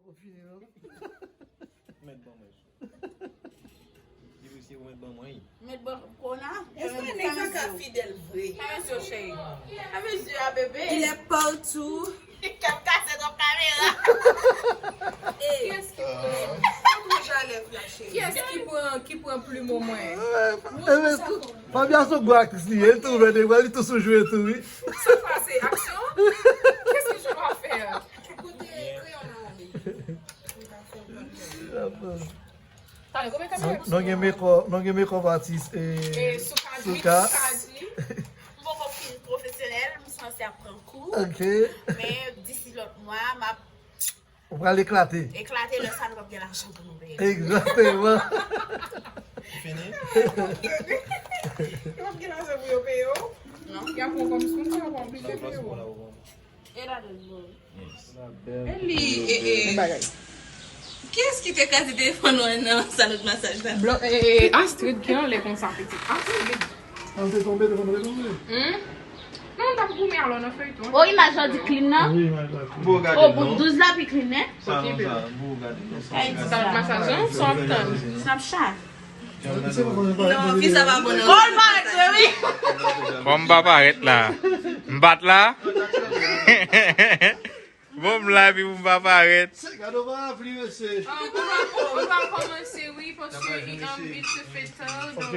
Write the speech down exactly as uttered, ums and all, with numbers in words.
Ou fini, non? Mèt ban mwen. Di misye ou mèt ban mwen. Mèt ban kona. Èske nèg sa ka fidèl vre? Kòman yo cheri? Kòman yo a bebe? Il est partout. K ap kase nan kamera. Kiyès ki pran? Kiyès ki pran ki pran plim mwen? Fabia se yon gwo aktris li ye, li tou vle de li tou sou jwe tou wi. Sa pase aksyon? Kiyès ki jwe pa fè? Kote kreyon nan men li. Tande konbyen kamera? Nou gen makeup, nou gen makeup artist e Soukadi. Souka. Soukadi. M poko fin pwofesyonèl, m sanse ap pran kou. Ok. Men disi lòt mwa, m ap Ou pral eklate. Eklate lè sa nou p ap gen lajan pou nou peye. Egzakteman. Fini? Nou p ap gen lajan pou yo peye w. Y ap pran kòm sponsor, w ap oblije peye w. E la de bon. Eli, e, e. Kiyès ki te kraze telefòn ou an nan salon de masaj la? Blo- e, e, Astrid ki anlè konsa pitit. Astrid. An te tonbe, te konn retonbe. Hmm? Non, m t ap goumen alò nan feyton. O imaj la di clean nan. Wi, imaj la. Bon, gade O bout non. Douz la pi clean, hein? Sa non sa. Bon, gade non. Sa Ay, gade. Salon de masaj lan, sa w ap tann? Snapchat. Non, fi sa pa bon nan. Bon, l parèt vre, wi. Bon, m pa parèt la. M bat la. Bon, m la epi m pa parèt. Gade w pa rapli mesye. Ah, nou va nou va kòmanse, wi, paske il, um, il se fait tard, donc. Ok.